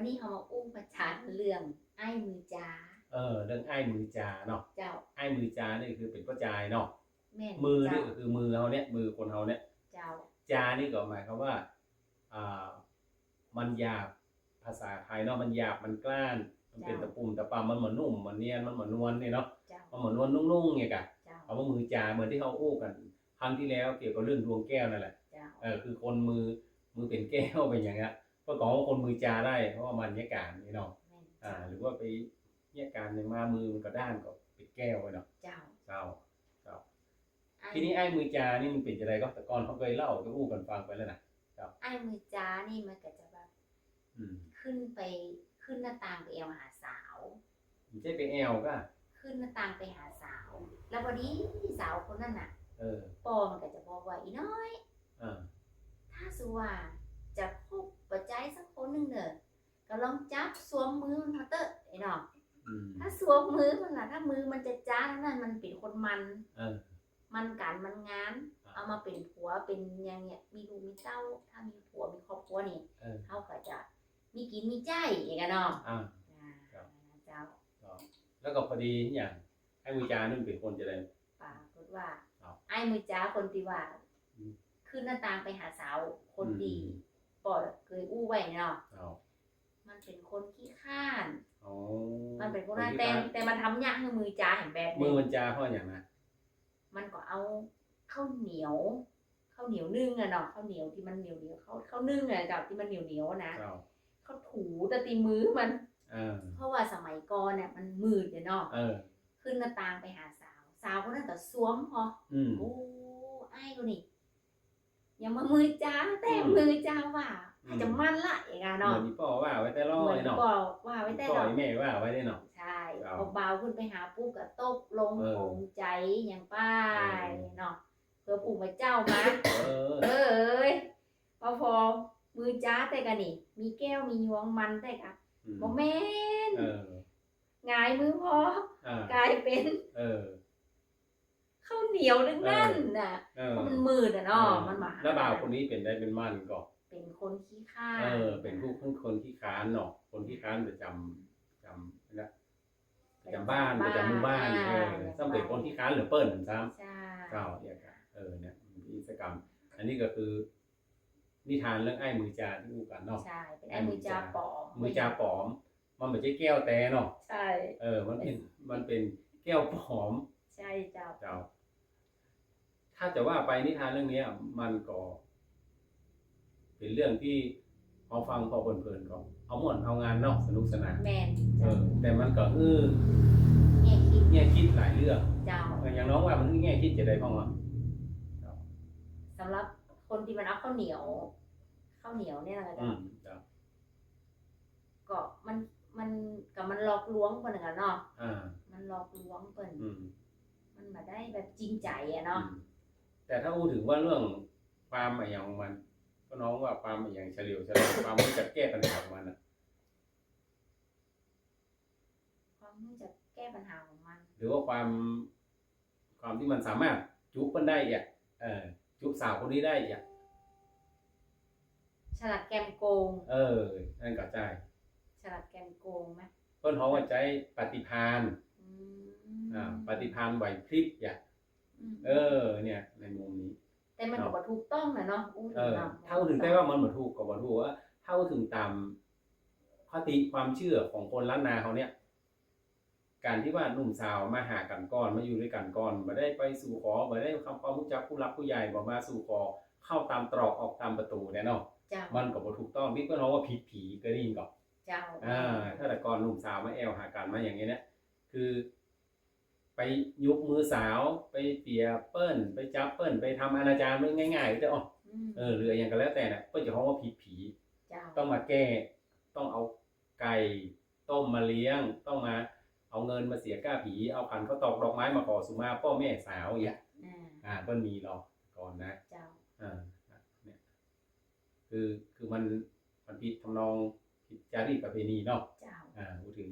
ນີ້ເຮົາມາອຸປະຈານເລື່ອງອ້າຍມືຈາ. ເອີ ເລື່ອງອ້າຍມືຈາເນາະ. ເຈົ້າ. ອ້າຍມືຈານີ້ຄືເປັນພໍ່ຈາຍເນາະ. ແມ່ນ. ມືນີ້ ເຈົ້າ ກໍຄືມືເຮົານີ້ ມືຄົນເຮົານີ້. ເຈົ້າ. ຈານີ້ກໍໝາຍຄວາມວ່າ ອ່າ ມັນຫຍາບ ພາສາໄທເນາະ ມັນຫຍາບ ມັນກຮ້ານ ມັນເປັນ ເຈົ້າ ຕະປຸ່ມຕະປຳ ມັນບໍ່ນຸ້ມ ມັນນຽນ ມັນບໍ່ນວນນີ້ເນາະ. ເຈົ້າ. ມັນບໍ່ນວນນຸ້ງໆ ນີ້ກະ. ເຈົ້າ. ເອົາວ່າມືຈາ ເໝືອນທີ່ເຮົາໂອ້ກັນຄັ້ງທີ່ແລ້ວ ກ່ຽວກັບເລື່ອງດວງແກ້ວນັ້ນແຫຼະ. ເຈົ້າ. ເອີ ຄືຄົນມື ມືເປັນແກ້ວເປັນຫຍັງອະ ເພິ່ນກໍເອົາວ່າຄົນມືຈາໄດ້ ເພາະວ່າມັນຍາການນີ້ເນາະ. ແມ່ນ. ອ່າ ເຈົ້າ. ຫຼືວ່າໄປຍາການຫຍັງມາ ມືມັນກໍດ້ານ ກໍເປັນແກ້ວໄປເນາະ. ເຈົ້າ. ເຈົ້າ ເຈົ້າ. ທີນີ້ອ້າຍມືຈານີ້ມັນເປັນຈັ່ງໃດກໍ ແຕ່ກ່ອນເຮົາເຄີຍເລົ່າເຄີຍຮູ້ກັນຟັງໄປແລ້ວນະ. ເຈົ້າ. ອ້າຍມືຈານີ້ມັນກໍຈະແບບ ອືມ ຂຶ້ນໄປ ຂຶ້ນໜ້າຕ່າງໄປແອວຫາສາວ. ມັນຈະໄປແອວກະ ຂຶ້ນໜ້າຕ່າງໄປຫາສາວ ແລ້ວພໍດີສາວຄົນນັ້ນນະ ເອີ ພໍ່ມັນກໍຈະບອກວ່າ ອີນ້ອຍ ເອີ ຖ້າສົມມຸດວ່າຈະຄົບປະໃຈສັກຄົນໜຶ່ງເດີ ກໍລອງຈັບສວມມືມັນເຕີ ໄອ້ນ້ອງ. ອືມ. ຖ້າສວມມືມັນລະ ຖ້າມືມັນຈະຈານັ້ນ ມັນເປັນຄົນໝັ່ນ ເອີ ໝັ່ນການໝັ່ນງານ ເອົາມາເປັນຜົວເປັນຫຍັງເນຍ ມີລູກມີເຕົ້າ ຖ້າມີຜົວມີຄອບຄົວນີ້ ເອີ ເຮົາກໍຈະມີກິນມີໃຊ້ອີກອະເນາະ. ອ່າ ເຈົ້າ ເຈົ້າ. ແລ້ວກໍພໍດີຫຍັງ ອ້າຍມືຈານີ້ມັນເປັນຄົນຈັ່ງໃດ? ປາກົດວ່າ ອ້າຍມືຈາຄົນທີ່ວ່າ ອືມ ຂຶ້ນໜ້າຕ່າງໄປຫາສາວຄົນທີ່ ອືມ ພໍ່ເຄີຍອູ້ໄວ້ເນາະ. ເຈົ້າ. ມັນເປັນຄົນຂີ້ຄ້ານ. ອໍ ມັນເປັນຄົນ ຄົນຂີ້ຄ້ານ ແຕ່ ແຕ່ມັນທຳຍາກໃຫ້ມືຈາເຫັນແບບນີ້. ມືມັນຈາເພາະຫຍັງນະ? ມັນກໍເອົາເຂົ້າໜຽວ ເຂົ້າໜຽວໜຶ້ງອະເນາະ ເຂົ້າໜຽວທີ່ມັນໜຽວໆ ເຂົ້າ ເຂົ້າໜຶ້ງອະເຈົ້າ ທີ່ມັນໜຽວໆນະ ເຈົ້າ ເຂົ້າຖູແຕ່ຕີມືມັນ. ເອີ ເພາະວ່າສະໄໝກ່ອນນະມັນມືດເດເນາະ. ເອີ ຂຶ້ນໜ້າຕ່າງໄປຫາສາວ ສາວຄົນນັ້ນກໍສວມພໍ້. ອືມ. ໂອ້ ອ້າຍຄົນນີ້ ຢ່າມາມືຈາ ແຕ່ ອືມ ມືຈາວ່າ ອືມ ໃຜຈະໝັ່ນລະ ເອກາເນາະ. ເໝືອນອີ່ພໍ່ວ່າໄວ້ແຕ່ລ້ອຍເນາະ ເໝືອນອີ່ພໍ່ວ່າໄວ້ແຕ່ລ້ອຍ ອີ່ພໍ່ ອີ່ແມ່ວ່າໄວ້ເດ້ເນາະ. ໃຊ່. ເຈົ້າ. ພໍບ່າວຂຶ້ນໄປຫາປຸບກໍຕົກລົງ ເອີ ປົງໃຈຫຍັງໄປ ເອີ ເນາະ. ເຜື່ອຜູ້ມາເຈົ້າມາ ເອີ ເອີຍ ພໍພໍມືຈາແຕ່ກະນີ້ ມີແກ້ວມີຍວງມັນແຕ່ກະ ອືມ ບໍ່ແມ່ນ ເອີ ຫງາຍມືພໍ້ ອ່າ ກາຍເປັນ ເອີ ເຂົ້າໜຽວໜຶ້ງນັ້ນນະ. ເອີ ເພາະມັນມືດອະເນາະ. ເອີ ມັນມາ ແລ້ວບ່າວຄົນນີ້ເປັນໃດ ເປັນໝັ່ນກໍ ເປັນຄົນຂີ້ຄ້ານ. ເອີ ເປັນຜູ້ ເປັນຄົນຂີ້ຄ້ານເນາະ ຄົນຂີ້ຄ້ານປະຈຳ ປະຈຳນະ ປະຈຳບ້ານ ປະຈຳໝູ່ບ້ານ. ເອີ ສ່ຳເປັນຄົນຂີ້ຄ້ານເຫຼືອເປີ້ນຊ້ຳ. ເຈົ້າ. ເຈົ້າ ເອີ ນີ້ ອັນນີ້ກໍຄືນິທານເລື່ອງອ້າຍມືຈາທີ່ຮູ້ກັນເນາະ. ໃຊ່ ເປັນອ້າຍມືຈາປອມ ມືຈາປອມ ມັນບໍ່ໃຊ່ແກ້ວແຕ່ເນາະ. ໃຊ່. ເອີ ມັນເປັນ ມັນເປັນແກ້ວປອມ. ໃຊ່ເຈົ້າ. ເຈົ້າ. ຖ້າຈະວ່າໄປນິທານເລື່ອງເນີ້ຍ ມັນກໍເປັນເລື່ອງທີ່ເຮົາຟັງພໍເພີນໆ ກໍເອົາມ່ວນເອົາງານເນາະ ສະໜຸກສະໜານ. ແມ່ນ. ເອີ ເຈົ້າ. ແຕ່ມັນກໍ ເອີ ແງ່ຄິດ ແງ່ຄິດຫຼາຍເລື່ອງ. ເຈົ້າ. ເອີ ຢ່າງນ້ອງວ່າມັນແງ່ຄິດຈັ່ງໃດ ເພາະວ່າ ເຈົ້າ ສຳລັບຄົນທີ່ມັນເອົາເຂົ້າໜຽວ ເຂົ້າໜຽວນີ້ນະ ອືມ ເຈົ້າ. ກໍມັນ ມັນ ກໍມັນຫຼອກລວງເພິ່ນນະເນາະ. ອ່າ ມັນຫຼອກລວງເພິ່ນ. ອືມ ມັນບໍ່ໄດ້ແບບຈິງໃຈອະເນາະ. ອືມ ແຕ່ຖ້າຮູ້ເຖິງວ່າເລື່ອງຄວາມອະຫຍັງຂອງມັນ ກໍນ້ອງວ່າຄວາມອະຫຍັງ ສະຫຼຽວສະຫຼາຍ ຄວາມຮູ້ຈັກແກ້ບັນຫາຂອງມັນນະ ຄວາມຮູ້ຈັກແກ້ບັນຫາຂອງມັນ ຫຼືວ່າຄວາມ ຄວາມທີ່ມັນສາມາດຈູບເພິ່ນໄດ້ອະ ເອີ ຈູບສາວຄົນນີ້ໄດ້ອະ ສະຫຼາດແກ່ມໂກງ. ເອີ ນັ້ນກໍໃຊ້ສະຫຼາດແກ່ມໂກງນະ ເພິ່ນເຮົາວ່າໃຊ້ປະຕິພານ. ອືມ ອ່າ ປະຕິພານໄຫວພລິບອະ. ອືມ ເອີ ເນ່ຍ ໃນມຸມນີ້ ແຕ່ມັນກໍບໍ່ຖືກຕ້ອງນະເນາະ. ເອີ ເທົ່າເຖິງແຕ່ວ່າມັນບໍ່ຖືກກໍບໍ່ຖືກ ວ່າເທົ່າເຖິງຕາມຄະຕິຄວາມເຊື່ອຂອງຄົນລ້ານນາເຮົາເນ່ຍ ການທີ່ວ່າໜຸ່ມສາວມາຫາກັນກ່ອນ ມາຢູ່ດ້ວຍກັນກ່ອນ ບໍ່ໄດ້ໄປສູ່ຂໍ ບໍ່ໄດ້ທຳຄວາມຮູ້ຈັກຜູ້ຫຼັກຜູ້ໃຫຍ່ ບໍ່ມາສູ່ຂໍ ເຂົ້າຕາມຕຣອກອອກຕາມປະຕູແດ່ເນາະ. ເຈົ້າ. ມັນກໍບໍ່ຖືກຕ້ອງ ທີ່ເພິ່ນເຮົາວ່າຜິດຜີ ເຄີຍໄດ້ຍິນບໍ່? ເຈົ້າ. ອ່າ ຖ້າແຕ່ກ່ອນໜຸ່ມສາວມາແອວຫາກັນມາຫຍັງນີ້ນະ ຄື ໄປຍົກມືສາວ ໄປເປຍເພິ່ນ ໄປຈັບເພິ່ນ ໄປທຳອະນາຈານ ເວົ້າງ່າຍໆ ເດີ ອືມ ເອີ ຫຼືຫຍັງກໍແລ້ວແຕ່ນະ ເພິ່ນຈະຮ້ອງວ່າຜິດຜີ. ເຈົ້າ. ຕ້ອງມາແກ້ ຕ້ອງເອົາໄກ່ຕົ້ມມາລ້ຽງ ຕ້ອງມາເອົາເງິນມາເສຍກ້າຜີ ເອົາຂັນເຂົ້າຕອກດອກໄມ້ມາຂໍສຸມາພໍ່ແມ່ສາວ ອາ ອ່າ ເພິ່ນມີເນາະ ກ່ອນນະ. ເຈົ້າ. ອ່າ ເນ່ຍ ຄື ຄືມັນ ມັນຜິດທຳນອງ ຜິດຈາຣີດປະເພນີເນາະ. ເຈົ້າ. ອ່າ ເວົ້າເຖິງ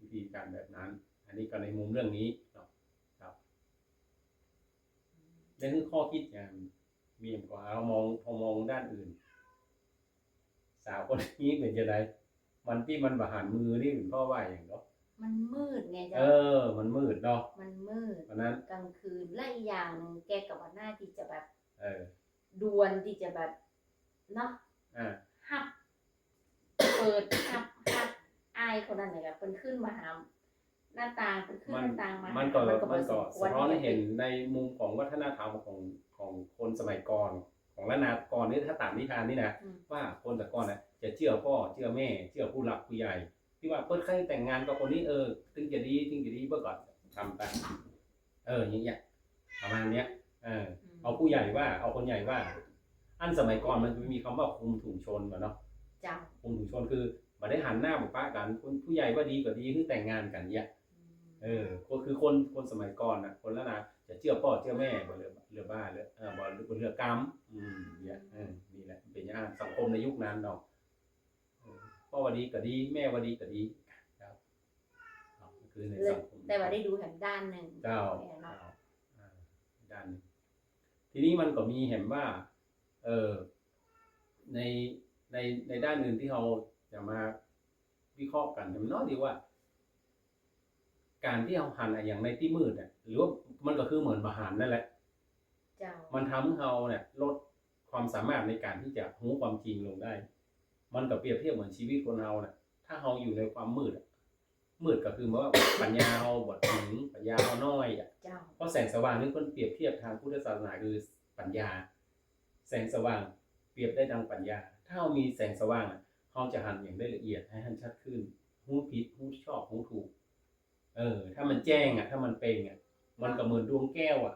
ວິທີການແບບນັ້ນ ອັນນີ້ກໍໃນມຸມເລື່ອງນີ້ເນາະ. ເຈົ້າ. ໃນຫົວຂໍ້ຄິດຫຍັງ ມີຫຍັງກໍເຮົາມອງ ເຮົາມອງດ້ານອື່ນ ສາວຄົນນີ້ເປັນຈັ່ງໃດ? ມັນຕິ ມັນບໍ່ຫັນມືນີ້ເປັນເພາະວ່າຫຍັງເນາະ? ມັນມືດໄງເຈົ້າ. ເອີ ມັນມືດເນາະ ມັນມືດ ເພາະນັ້ນ ກາງຄືນ ແລະ ອີກຢ່າງໜຶ່ງ ແກກໍບໍ່ໜ້າທີ່ຈະແບບ ເອີ ດ່ວນທີ່ຈະແບບ ເນາະ ອ່າ ຮັບ ເປີດຮັບ ຮັບອ້າຍຄົນນັ້ນນີ້ແຫຼະ ເພິ່ນຂຶ້ນມາຫາໜ້າຕ່າງ ເພິ່ນຂຶ້ນໜ້າຕ່າງມາຫາ ມັນກໍ ມັນກໍບໍ່ສົມຄວນ ສະທ້ອນໃຫ້ເຫັນໃນມຸມຂອງວັດທະນະທຳຂອງ ຂອງຄົນສະໄໝກ່ອນ ຂອງລ້ານນາກ່ອນນີ້ ຖ້າຕາມນິທານນີ້ນະ ອືມ ວ່າຄົນແຕ່ກ່ອນນະ ຈະເຊື່ອພໍ່ ເຊື່ອແມ່ ເຊື່ອຜູ້ຫຼັກຜູ້ໃຫຍ່ ທີ່ວ່າເພິ່ນເຄີຍແຕ່ງງານກັບຄົນນີ້ ເອີ ເຖິງຈະດີ ເຖິງຈະດີ ເພິ່ນກໍທຳຕາມ ເອີ ຢ່າງເນີ້ຍ ປະມານເນີ້ຍ ເອີ ອືມ ເອົາຜູ້ໃຫຍ່ວ່າ ເອົາຄົນໃຫຍ່ວ່າ ອັນສະໄໝກ່ອນມັນຈະມີຄຳວ່າຄຸມຖົງຊົນ ແມ່ນເນາະ ເຈົ້າ ຄຸມຖົງຊົນ ຄືບໍ່ໄດ້ຫັນໜ້າບໍ່ປະກັນ ຄົນຜູ້ໃຫຍ່ວ່າດີກໍດີ ຄືແຕ່ງງານກັນເນີ້ຍ ອືມ ເອີ ກໍຄືຄົນ ຄົນສະໄໝກ່ອນນະ ຄົນລະນະ ຈະເຊື່ອພໍ່ເຊື່ອແມ່ ບໍ່ເຫຼືອ ເຫຼືອບ້າ ເຫຼືອ ເອີ ບໍ່ ບໍ່ເຫຼືອກຳ ອືມ ເນີ້ຍ ອືມ ເອີ ນີ້ແຫຼະ ເປັນຢ່າງນັ້ນ ສັງຄົມໃນຍຸກນັ້ນເນາະ ເອີ ເພາະວ່າດີກໍດີ ແມ່ວ່າດີກໍດີ ເຈົ້າ ເຈົ້າ ຄືໃນສັງຄົມ ແຕ່ວ່າໄດ້ດູແຮມດ້ານໜຶ່ງ ເຈົ້າ ເນາະ ເຈົ້າ ອ່າ ດ້ານໜຶ່ງ ທີນີ້ມັນກໍມີແຮມວ່າ ເອີ ໃນ ໃນ ໃນດ້ານອື່ນທີ່ເຮົາຈະມາວິເຄາະກັນເນາະ ທີ່ວ່າ ການທີ່ເຮົາຫັນອາຫຍັງໃນທີ່ມືດນະ ຫຼືວ່າມັນກໍຄືເໝືອນບໍ່ຫັນນັ້ນແຫຼະ ເຈົ້າ ມັນທຳໃຫ້ເຮົາເນຍ ລົດຄວາມສາມາດໃນການທີ່ຈະຮູ້ຄວາມຈິງລົງໄດ້ ມັນກໍປຽບທຽບເໝືອນຊີວິດຄົນເຮົານະ ຖ້າເຮົາຢູ່ໃນຄວາມມືດອະ ມືດກໍຄືວ່າປັນຍາເຮົາບອດຫູ ປັນຍາເຮົານ້ອຍອະ ເຈົ້າ ເພາະແສງສະຫວ່າງນີ້ເພິ່ນປຽບທຽບທາງພຸດທະສາສະໜາຄືປັນຍາ ແສງສະຫວ່າງປຽບໄດ້ດັ່ງປັນຍາ ຖ້າເຮົາມີແສງສະຫວ່າງນະ ເຮົາຈະຫັນຫຍັງໄດ້ລະອຽດ ໃຫ້ມັນຊັດຂຶ້ນ ຮູ້ຜິດ ຮູ້ຊອບ ຮູ້ຖືກ ເອີ ຖ້າມັນແຈ້ງອະ ຖ້າມັນເປັ່ງອະ ມັນກໍເໝືອນດວງແກ້ວອະ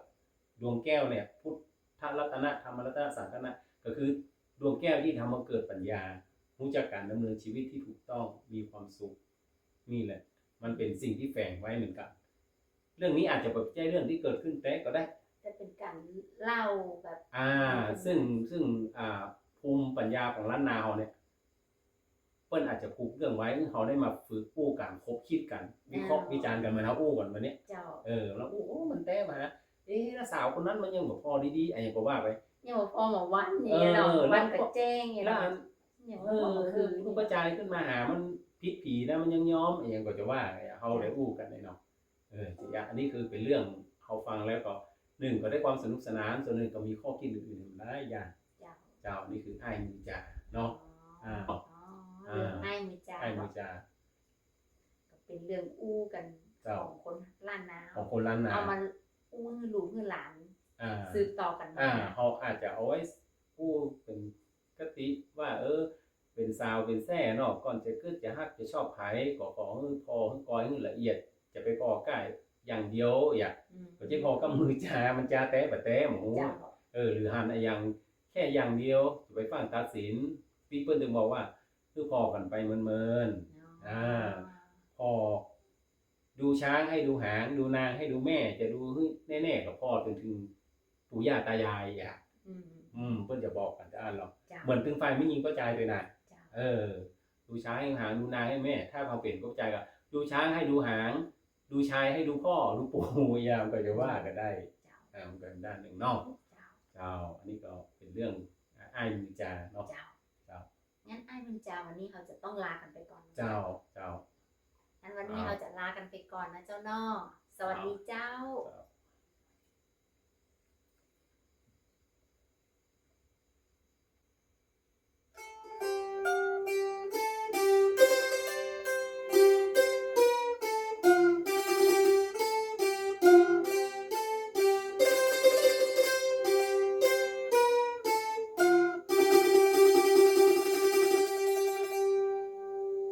ດວງແກ້ວເນຍ ພຸດທະລັດຕະນະ ທຳມະລັດຕະນະ ສັງຄະລັດຕະນະ ກໍຄືດວງແກ້ວທີ່ທຳໃຫ້ເກີດປັນຍາ ຮູ້ຈັກການດຳເນີນຊີວິດທີ່ຖືກຕ້ອງ ມີຄວາມສຸກ ນີ້ແຫຼະ ມັນເປັນສິ່ງທີ່ແຝງໄວ້ເໝືອນກັນ ເລື່ອງນີ້ອາດຈະບໍ່ໃຊ່ເລື່ອງທີ່ເກີດຂຶ້ນແທ້ກໍໄດ້ ແຕ່ເປັນການເລົ່າແບບ ອ່າ ເປັນ ຊຶ່ງ ຊຶ່ງ ອ່າ ພູມປັນຍາຂອງລ້ານນາເຮົາເນຍ ເພິ່ນອາດຈະຜູກເລື່ອງໄວ້ ເຮົາໄດ້ມາຝຶກຮູ້ການຄົບຄິດກັນ ວິເຄາະ ອ່າ ວິຈານກັນ ເໝືອນເຮົາຮູ້ກັນວັນນີ້ ເຈົ້າ ເອີ ລາວຮູ້ ໂອ້ ມັນແຕ້ມາຫາ ເອ ລະສາວຄົນນັ້ນມັນຍັງບໍ່ພໍດີໆ ອາ ຫຍັງກໍວ່າໄປ ຍັງບໍ່ພໍໝໍວັນນີ້ເນາະ ເອີ ວັນກໍແຈ້ງນີ້ ລະ ລະອັນ ຍັງ ເອີ ບໍ່ພໍຄື ຄືຜູ້ປະຈາຍຂຶ້ນມາຫາ ມັນຜິດຜີນະ ມັນຍັງຍອມ ອີ່ຫຍັງກໍຈະວ່າ ເຮົາໄດ້ຮູ້ກັນເນາະ ເອີ ຊິ ອາ ອັນນີ້ຄືເປັນເລື່ອງເຮົາຟັງແລ້ວກໍ ໜຶ່ງ ກໍໄດ້ຄວາມສະໜຸກສະໜານ ສ່ວນໜຶ່ງກໍມີຂໍ້ຄິດອື່ນໆຫຼາຍຢ່າງ ເຈົ້າ ເຈົ້າ ນີ້ຄືອ້າຍມືຈາເນາະ ອໍ ອາ ອໍ ເລື່ອງອ້າຍມືຈາ ອ້າຍມືຈາ ກໍເປັນເລື່ອງອູ້ກັນ ເຈົ້າ ຂອງຄົນລ້ານນາ ຂອງຄົນລ້ານນາ ເອົາມາອູ້ໃຫ້ລູກໃຫ້ຫຼານ ອ່າ ສືບຕໍ່ກັນມາ ອ່າ ເຮົາອາດຈະເອົາໄວ້ອູ້ເປັນຄະຕິວ່າ ເອີ ເປັນສາວເປັນແສ້ເນາະ ກ່ອນຈະຄິດຈະຮັກຈະຊອບໃຜ ກໍຂໍໃຫ້ພໍໃຫ້ກ່ອຍໃຫ້ລະອຽດ ຈະໄປພໍກ້າຍຢ່າງດຽວ ຢ່າ ອືມ ກໍຈະພໍກັບມືຈາ ມັນຈາແຕ້ປະແຕ້ໝູ ເຈົ້າ ເອີ ຫຼືຫັນອາຫຍັງແຄ່ຢ່າງດຽວ ຈະໄປຟັງຕັດສິນ ທີ່ເພິ່ນຈຶ່ງບອກວ່າ ຄືພໍກັນໄປເມີນໆ ອໍ ອາ ພໍ ດູຊ້າງໃຫ້ດູຫາງ ດູນາງໃຫ້ດູແມ່ ຈະດູໃຫ້ແນ່ໆ ກໍພໍຈົນເຖິງປູ່ຍ່າຕາຍາຍ ອາ ອືມ ອືມ ເພິ່ນຈະບອກກັນແຕ່ອັນເນາະ ເຈົ້າ ເໝືອນເຖິງຝ່າຍແມ່ຍິງກໍຈ່າຍໄປນະ ເຈົ້າ ເອີ ດູຊ້າງໃຫ້ຫາງ ດູນາງໃຫ້ແມ່ ຖ້າເຮົາເປັນກໍຈ່າຍກໍ ດູຊ້າງໃຫ້ດູຫາງ ດູຊາຍໃຫ້ດູພໍ່ ດູປູ່ ຍາມກໍຈະວ່າກັນໄດ້ ເຈົ້າ ເອີ ມັນກໍດ້ານໜຶ່ງເນາະ ເຈົ້າ ເຈົ້າ ອັນນີ້ກໍເປັນເລື່ອງອ້າຍມືຈາເນາະ ເຈົ້າ ເຈົ້າ ງານອ້າຍເພິ່ນຈາ ວັນນີ້ເຮົາຈະຕ້ອງລາກັນໄປກ່ອນ ເຈົ້າ ເຈົ້າ ງານວັນນີ້ເຮົາຈະລາກັນໄປກ່ອນນະເຈົ້າເນາະ ສະຫວັດດີເຈົ້າ ເຈົ້າ.